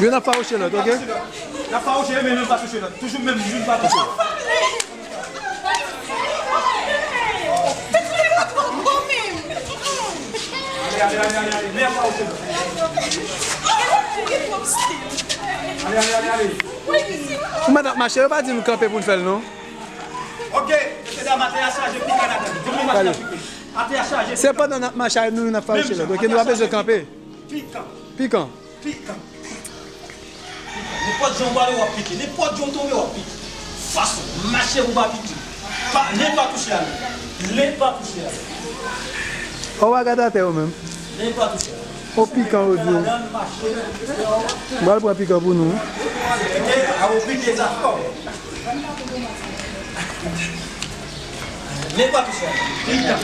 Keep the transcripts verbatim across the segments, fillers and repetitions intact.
Youn ap fawouche lòt, oke? N ap fawouche, men youn pa touche lòt. Toujou menm, youn pa touche lòt. Ale, ale, ale, ale, ale. Men y ap fawouche lòt. Ale, ale, ale, ale. Kouman n ap mache? Yo pa di nou kanpe pou n fè l, non? Oke, mesye dam, atè a chaje pikan ladan li. Di nou mache la pikan. Atè a chaje pikan. Se pandan n ap mache a nou, youn ap fawouche lòt, oke? Nou pa bezwen kanpe. Pikan. Pikan. Pikan. Nenpòt jan w ale, w ap pike. Nenpòt jan w tonbe, w ap pike. Fason, mache pou w pa pike. Pa, nen pa touche a nen. Nen pa touche a nen. Ou pa gade atè yo menm. Nen pa touche a nen. O pikan yo di yo. Mache. M pral pran pikan pou nou. Pike, a ou pike zafè w. Nen pa touche a nen. Pikan.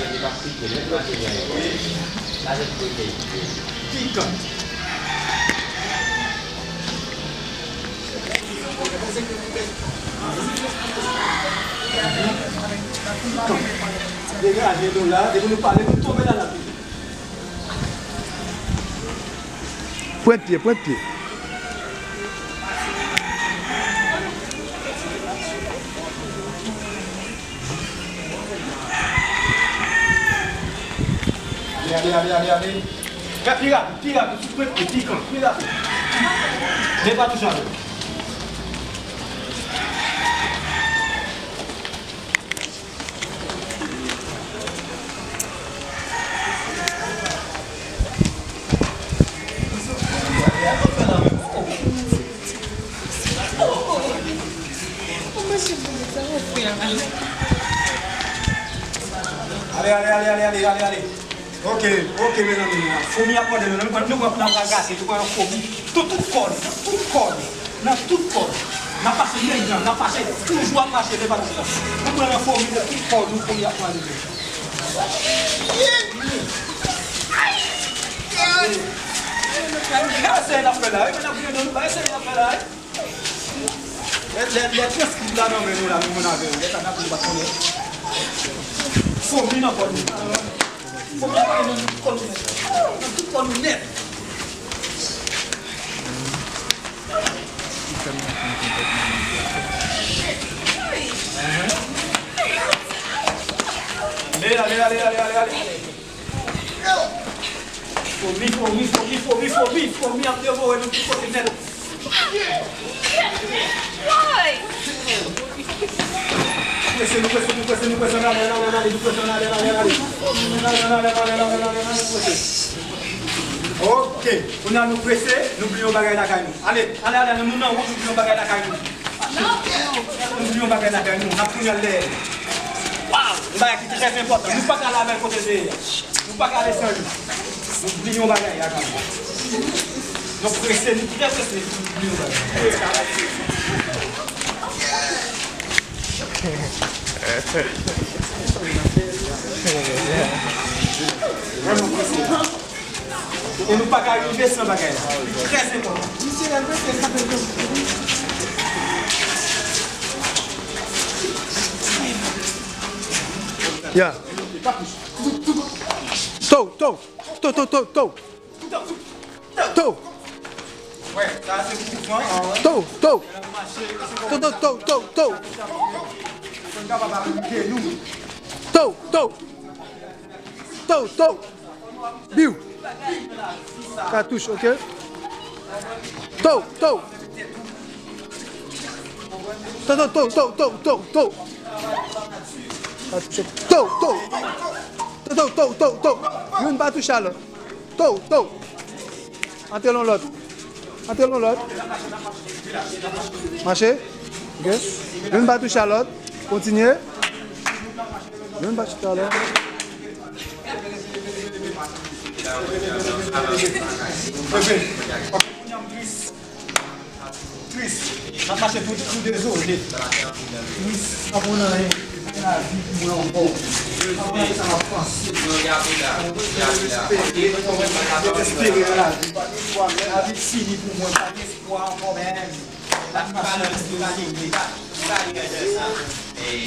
Pikan. Degaje nou la, depi nou pale, nou tonbe nan lapli. Pwent pye, pwent pye. Ale, ale, ale, ale, ale. Fè pi rapid, pi rapid, sou pwent pye, pi kan, pi rapid. Men pa touche avè l. Ale, ale, ale, ale, ale, ale, ale. Oke, oke, mezanmi, foumi ap mòde nou, nou pral, nou pral, nou pral gate, nou pral foumi. Tout, tout kò nou, tout kò nou, nan tout kò nou. N ap pase menm jan, n ap pase, toujou ap mache, men pa touche. Nou pran nan foumi de tout kò nou, foumi ap mòde nou. Eseye n ap fè la, wi, men n ap gade nou, eseye n ap fè la, wi. Lè, lè, lè transkrip la nan men nou la, nou konn avè w, lè sa n ap nou pa konnen. Fomi nan kò nou. Fomi nan kò nou nèt. Nan tout kò nou nèt. Ale, ale, ale, ale, ale, ale. Fomi, fomi, fomi, fomi, fomi, fomi ap devore nou tout kote nèt. Prese, nou prese, nou prese, nou prese, n ale, n ale, n ale, nou prese, n ale, n ale, n ale. N ale, n ale, n ale, n ale, n ale, n ale, nou prese. Oke, kounye a nou prese, nou bliye yon bagay lakay nou. Ale, ale, ale, nou nan wout, nou bliye yon bagay lakay nou. Nou bliye yon bagay lakay nou, n ap tounen al dèyè. Yon bagay ki trè enpòtan, nou pa ka lave l kote l te ye a. Nou pa ka ale san li. Nou bliye yon bagay lakay nou. Nou prese, nou trè prese, nou bliye yon bagay. Vrèman prese. E nou pa ka rive san bagay la. Li trè enpòtan. Ya. Tou, tou. Tou, tou, tou, tou. Tou. Tou, tou. Tou, tou, tou, tou, tou. Tou, tou. Tou, tou. Biw. Katouch, oke. Tou, tou. Tou, tou, tou, tou, tou, tou, tou. Katouch, tou, tou. Tou, tou, tou, tou, tou. Youn pa touche a lòt. Tou, tou. Antre l yon lòt. Antre l yon lòt. Mache. Oke. Youn pa touche a lòt. Kontinye. Youn pa touche a lòt. Oke. Oke. Tris. M ap mache tou, tou dezole. Tris, pa konn anyen. Lavi pou mwen ankò. Pa konn anyen sa m ap panse. Mwen dezespere. Dezespere nan lavi. Lavi fini pou mwen. Pa gen espwa ankò menm. M ap mache tou dezole.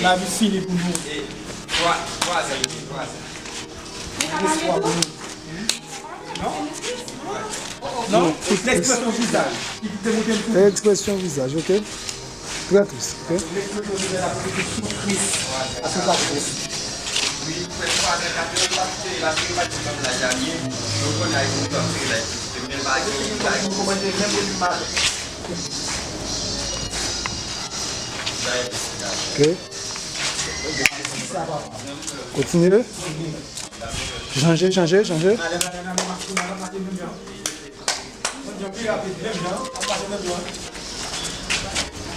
Lavi fini pou nou. Pa gen espwa pou nou. Non? Non? Ekspresyon vizaj. Ekspresyon vizaj, ok? Trè tris, ok? Ekspresyon vizaj la, se tris. Sa se pa tris. Ok. Kontinye. Chanje, chanje, chanje.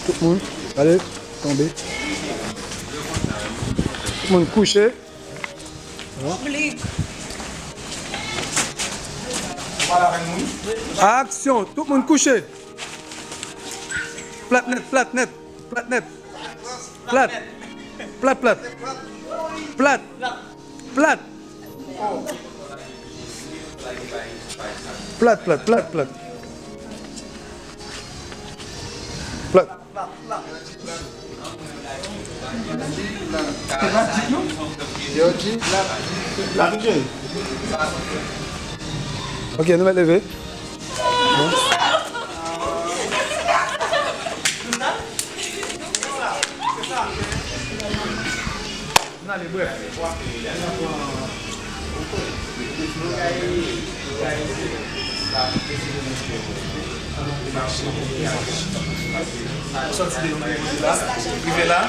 Tout moun, ale, tonbe. Tout moun kouche. Aksyon, tout moun kouche. Plat nèt, plat nèt, plat nèt. Plat. Plat, plat. Plat. Plat. Plat, plat, plat, plat. Plat. Yo di plat. Plat. Ok, nou mèt leve. Sòti de la, rive la.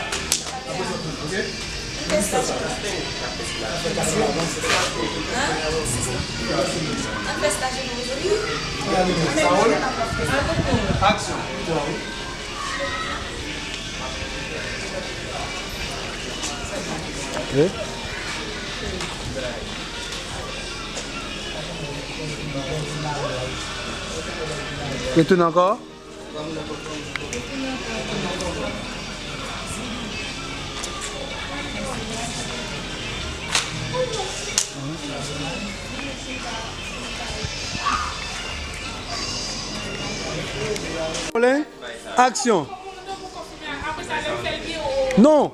Aksyon. Ok. Retounen ankò. Rolling. Aksyon. Non.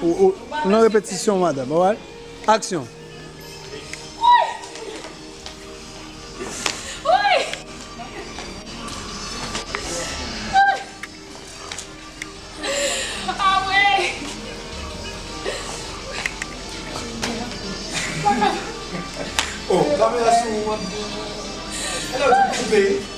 Ou, ou, nan repetisyon, madanm. Alright? Aksyon. Oh, kamera sou ou, w ap di. Alò, di koupe.